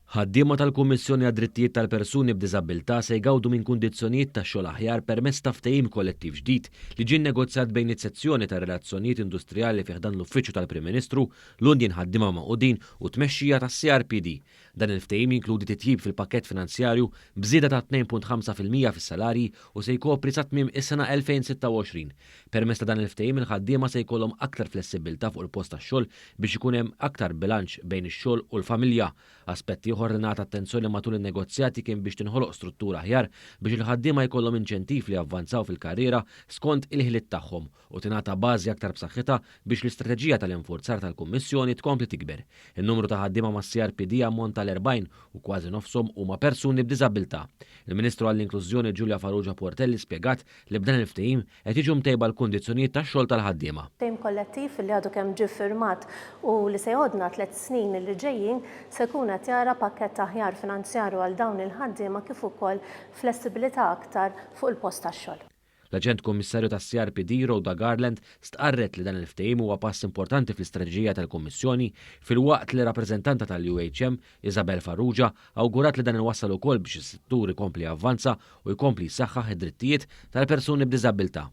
Ħaddiema tal-Kummissjoni għad-Drittijiet tal-Persuni b'Diżabbiltà se jgawdu minn kundizzjonijiet tax-xogħol aħjar permezz ta' ftehim kollettiv ġdid li ġie nnegozjat bejn it-Sezzjoni tar-Relazzjonijiet Industrijali fi ħdan l-Uffiċċju tal-Prim Ministru, l-Unjin Ħaddiema Magħqudin u t-tmexxija tas-CRPD. Dan il-ftehim jinkludi titjib fil-pakkett finanzjarju b'żieda ta' 2.5% fis-salarji u se jkopri sa tmiem is-sena 2026. Permezz ta' dan il-ftehim il-ħaddiema se jkollhom aktar flessibbiltà fuq il-post tax-xogħol biex ikun hemm aktar bilanċ bejn ix-xogħol u l-familja. Aspett ieħor li ngħata attenzjoni matul in-negozjati kien biex tinħoloq struttura aħjar biex il-ħaddiema jkollhom inċentiv li javvanzaw fil-karriera skont il-ħiliet tagħhom u tingħata bażi aktar b'saħħitha biex l-istrateġija tal-infurzar tal-Kummissjoni tkompli tikber. In-numru ta' ħaddiema mas-CRPD ammonta għal 40 u kważi nofshom huma persuni b'diżabbiltà. Il-Ministru għall-Inklużjoni Julia Farrugia Portelli spjegat li b'dan il-ftehim qed jiġu mtejba l-kundizzjonijiet tax-xogħol tal-ħaddiema. Ftehim kollettiv li għadu kemm ġie ffirmat u li se jgħoddna t-tlett snin li ġejjin se jkun qed jara pakkett aħjar finanzjarju għal dawn il-ħaddiema kif ukoll flessibilità aktar fuq il-post tax-xogħol. L-Aġent Kummissarju tas-CRPD, Rhoda Garland, stqarret li dan il-ftehim huwa pass importanti fl-istrateġija tal-Kummissjoni filwaqt li rappreżentanta tal-UHM, Isabel Farrugia, awgurat li dan iwassal ukoll biex is-settur ikompli javvanza u jkompli jsaħħaħ id-drittijiet tal-persuni b'diżabbiltà.